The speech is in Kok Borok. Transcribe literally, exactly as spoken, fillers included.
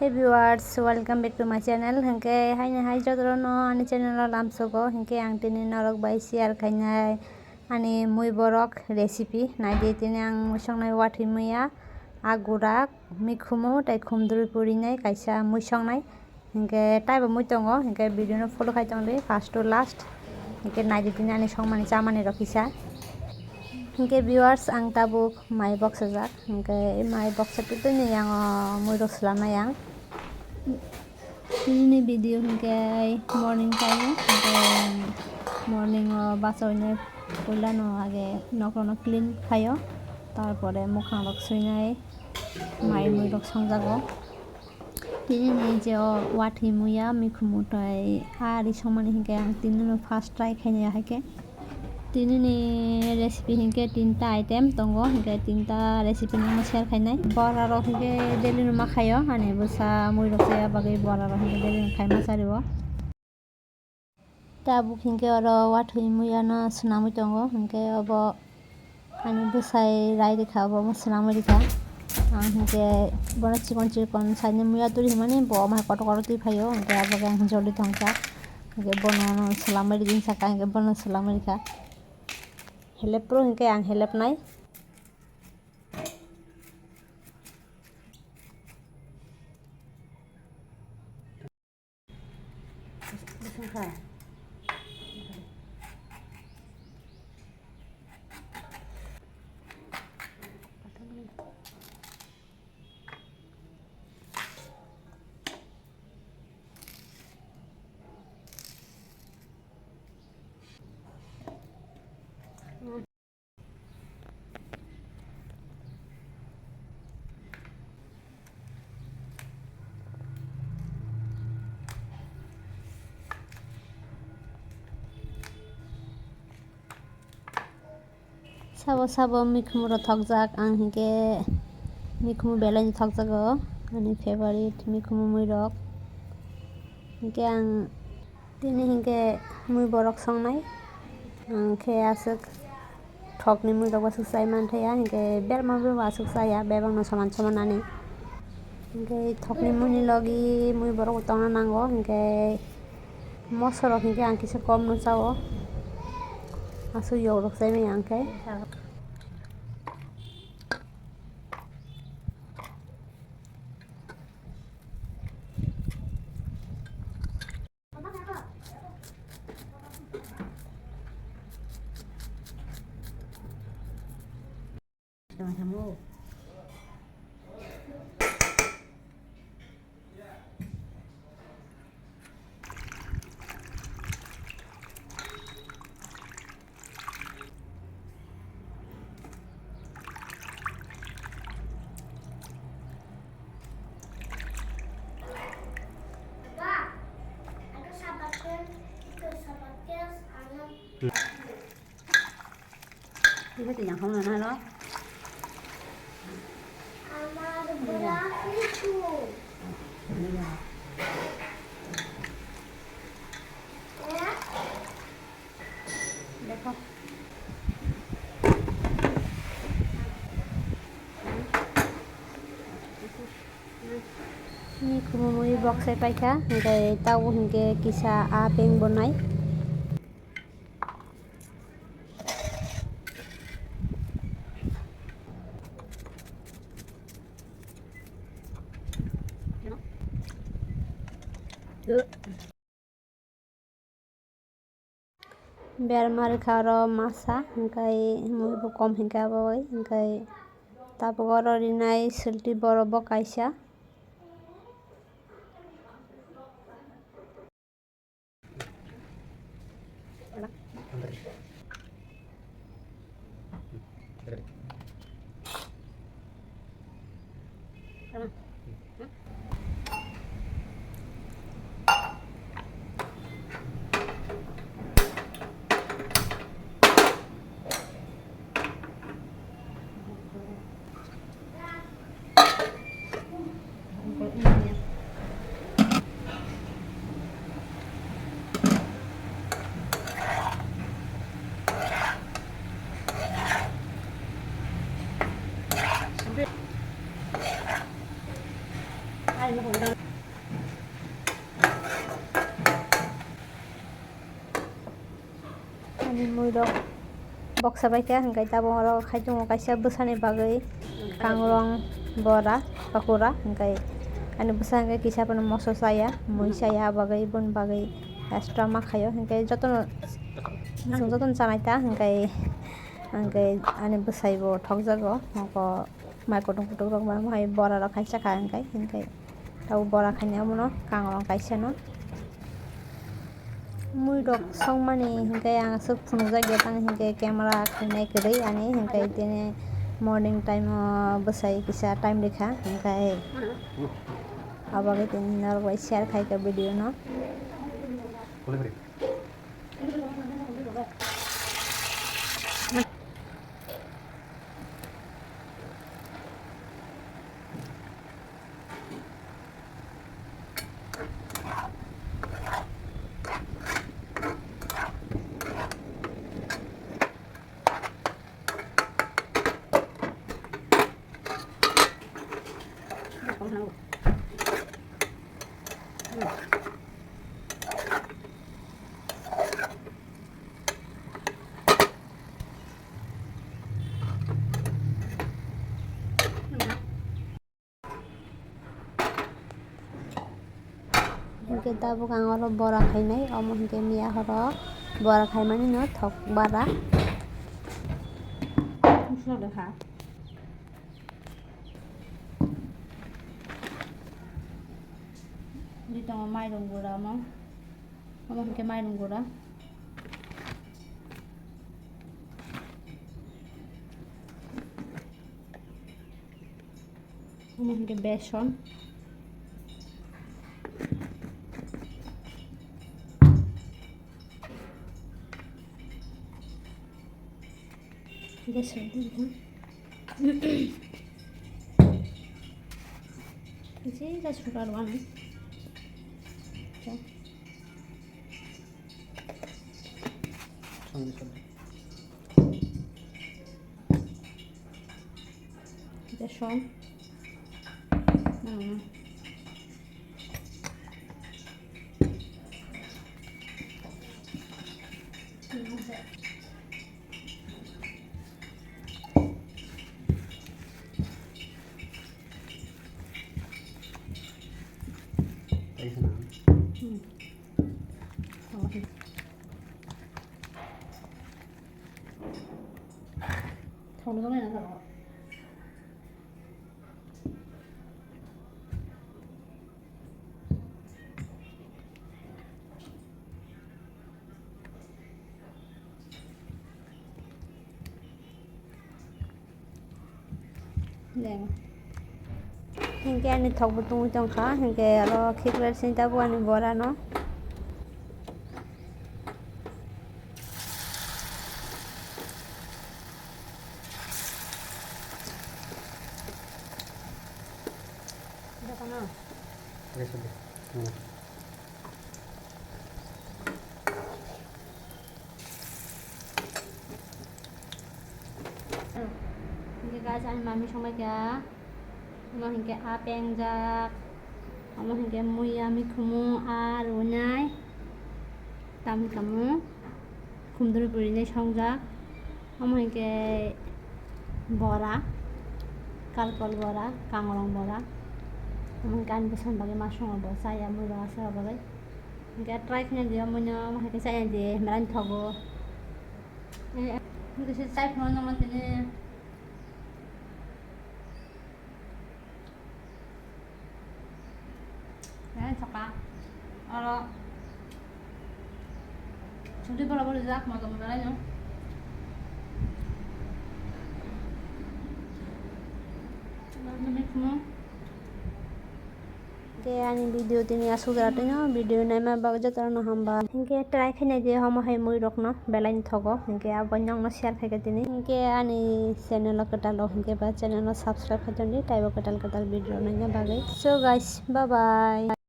Hey viewers, welcome back to my channel. Hinkhe haini hai jotono ani channel o lamsogo, hinkhe ang tini norok bai share khainai ani mui borok recipe. Naidi tini ang mui songnai wathwi muya, a gurak, mikhumu tei khumdrwi purinai kaisa mui songnai. Hinkhe taibo mui tongo, hinkhe video no follow khai tongdi first to last. Hinkhe naidi tini ani songmani chamani rok kisa. Hinkhe viewers, ang tabuk mai boksajak, hinkhe mai boksa twi twi ni yango mui rok swlamnai ang. Tini ni video hinkhe morning time o, hinkhe morning o bachaui nai puila no age nok rok no clean khaio, tarpore mukhang rok suinai mai mui rok songjago. Tini ni je o wathwi muya mikhumu tei ari songmani hinkhe ang tini no first try khainai haikhe. Tini ni recipe hinkhe tinta item tongo, hinkhe tinta recipe no share khainai. Bora rok hinkhe daily no ma khaio, ani bwsa mui rok chaya bagwi bora rok hinkhe daily no khai ma chario. Tabuk hinkhe oro wathwi muya no swnamwi tongo, hinkhe obo ani bwsai rai rikha, obo omo swnamwi rikha. Ang hinkhe bono chikon chikon saini muya turi hwnmani bo omo hai kotor kotor twi phaio, hinkhe abo khe ang joldi thangkha. Hinkhe bono swlamwi rijini saka, hinkhe bono swlamwi rikha. Helep phuru hinkhe ang helep nai. Sabo sabo mikhumu rok thokjak, ang hinkhe mikhumu belai no thokjago, ani favorite mikhumu mui rok. Hinkhe ang tini hinkhe mui borok songnai, ang khe aswk thokni mui rok aswk chai manthaya, hinkhe berma bo aswk chaya, bebak no soman soman ani. Hinkhe thokni mui ni logi mui borok bo tongna nango, hinkhe moso rok hinkhe ang kisa kom no chao, aswk yok rok chai manya ang khe. Ini tuh yang kamu mana lo? Ini ya. Dekho. Ni khumui box sai paikha, hinkhe tabuk hinkhe kisa a peng bo nai. Berma rikha oro masa, hinkhe mui bo kom hinkhe abo bai, hinkhe tabuk oro rinai silti borok bo kaisa. Ani mui rok boksa bai kha, hingke tabuk oro khai tongo kaisa bwsani bagwi kangrong, bora, pakura, hingke ani bwsa hingke kisa phano moso chaya, mui chaya, bagwi boni bagwi extra ma khaio, hingke jotono chwng jotono chanai ta, hingke, hingke ani bwsai bo thokjago, nogo. Mai kutung kutung rok ma hai bora rok hai chakha hingkai, hingkai tabo bora khaina omono kangrong kaisa no. Mui rok songmani hingkai ang aswk phunukjak ya tang hingkai camera khainai kwrwi ani hingkai tini morning time o bwsai kisa time rikha hingkai abo bagwi tini norok bai share khaikha video no. Hingke tabuk ang oro bora khainai, omo hingke miya horo bora khaimani no thok bara. Di tongo mairung gura omo, omo hingke mairung gura. Omo hingke beson. Beson tei bwkha. Kisa kisa sugar wano. Kisa som. Hingke ani thok bo tungwi tongkha, hingke aro khiklar sini tabuk ani bora no. Hingke guys, ani mami songbaikha, omo hingke a pengjak, omo hingke muya mikhumu a runai, tam kamu khumdru purinai songjak, omo hingke bora, kalkol bora, kangrong bora, omo hingke ani bwsani bagwi ma songo bo chaya mui rok asa bagwi. Hingke try khaina di omono, omo hai khe chaya di, belai ni thogo. Eh, hingke se chai phano nangma tini. Belai ni thoka. Oro sungtwi bola boli jak, motom belai no. Belai ni khumu. Hingke ani video tini aswk jora tino, video naima bagwi jotono hamba. Hingke try khainai di omo hai mui rokno belai ni thogo. Hingke abo nokno share khaikha tini. Hingke ani channel o kwtal rok hingke ba channel no subscribe khai tondi, taibo kwtal kwtal video naina bagwi. So guys, bye bye.